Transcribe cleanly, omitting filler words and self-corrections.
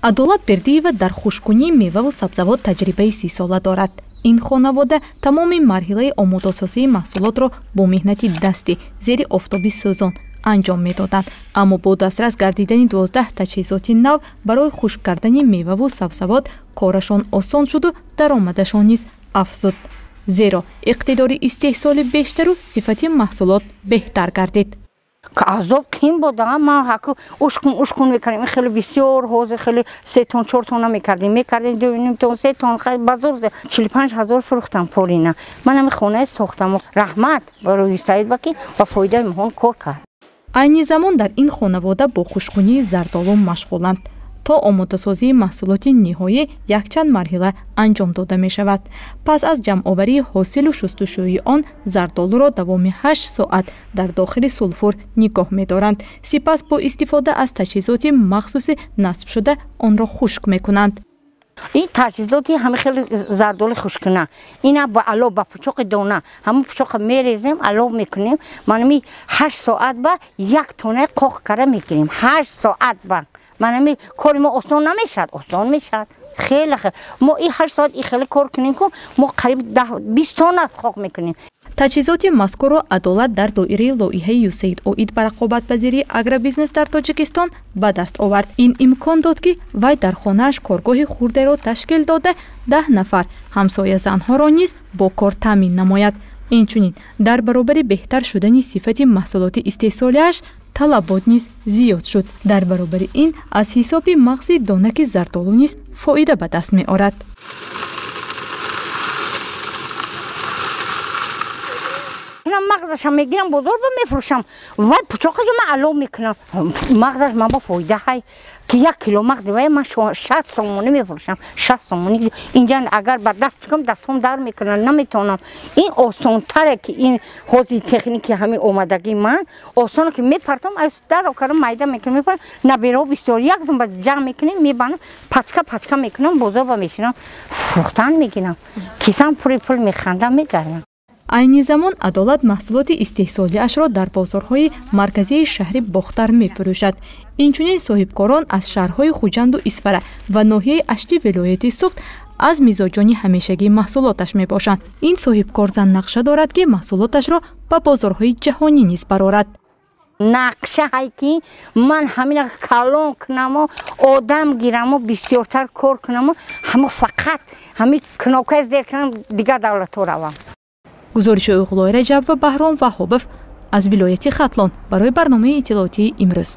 Адолат Бердиева дар хушккунии меваву сабзавот таҷрибаи 30сола дорад. Ин хонавода тамоми марҳилаи омодасозии маҳсулотро бо меҳнати дастӣ зери офтоби сӯзон анҷом медоданд. Аммо бо дастрас гардидани 12 таҷҳизоти нав барои хушк кардани меваву сабзавот корашон осон шуду даромадашон низ афзуд. Зеро иқтидори истеҳсоли бештару сифати маҳсулот беҳтар гардид. Азоб қин буд, ман ҳаку ушкун мекардем, хеле бисёр, ҳозир хеле 3 тон 4 тонна мекардем, 2.5 тон 3 тон, ба зӯр 45 ҳазор фурӯхтам порина. Ман ҳами хонае сохтам. Раҳмат барои Саид ба ки ба фоидаи моҳон кор кард. Айни замон дар ин хонавода бо хушккунии зардолу машғуланд. То омодасозии маҳсулоти ниҳоӣ якчанд марҳила анҷом дода мешавад. Пас аз ҷамъоварии ҳосилу шустушӯии он зардолуро давоми 8 соат дар дохили сулфур нигоҳ медоранд. Сипас бо истифода аз таҷҳизоти махсуси насбшуда онро хушк мекунанд. Ин таҷҳизоти ҳама хеле зардоли хушккуна. Ина ба алов, ба пучоқи дона, ҳамон пучоқа мерезем, алов мекунем. Манами 8 соат ба 1 тонаи қоқ карда мегирем. 8 соат ба. Манами кори мо осон намешавад, осон мешавад. Хеле хеле. Мо ин 8 соат ин хеле кор кунем, ку мо қариб 20 тона қоқ мекунем. Таҷҳизоти мазкурро Адолат дар доираи лоиҳаи ЮСАИД оид ба рақобатпазирии агробизнес дар Тоҷикистон ба даст овард. Ин имкон дод, ки вай дар хонааш коргоҳи хурдеро ташкил дода 10 нафар ҳамсоязанҳоро низ бо кор таъмин намояд. Инчунин дар баробари беҳтар шудани сифати маҳсулоти истеҳсолиаш талабот низ зиёд шуд. Дар баробари ин аз ҳисоби мағзи донаки зардолу низ фоида ба даст меорад. Мағзашам мегирам, бозор ба мефурӯшам. Вай пучоқашо ман алов мекунам. Мағзаш ман ба фоида ҳай, ки 1 кило мағзи вай ман 60 сомонӣ мефурӯшам. 60 сомонӣ. Инҷа агар ба даст кунам, дастҳом дар мекунанд, наметавонам. Ин осонтаре ки ин ҳозир техники ҳамин омадагии ман, осоне ки мепартам, аз дар окарам майда мекунам, мепартам, набераҳо бисёр як зум ба ҷамъ мекунем, мебанам, пачка пачка мекунам, бозор ба мешинам, фурӯхтан мегирам. Кисам пури пул механдам, мегардам. Айни замон Адолат маҳсулоти истеҳсолиашро дар бозорҳои марказии шаҳри Бохтар мефурӯшад. Инчунин соҳибкорон аз шаҳрҳои Хуҷанду Исфара ва ноҳияи Ашти вилояти Суғд аз мизоҷони ҳамешагии маҳсулоташ мебошанд. Ин соҳибкорзан нақша дорад, ки маҳсулоташро ба бозорҳои ҷаҳонӣ низ барорад. Нақша ҳай ки ман ҳамина калон кунаму одам гираму бисёртар кор кунаму ҳамо фақат ҳами кнопкаи зер кунам, дигар давлатҳо равам. Гузориши Уғлои Раҷаб ва Баҳром Ваҳобов аз вилояти Хатлон барои барномаи иттилоотии имрӯз.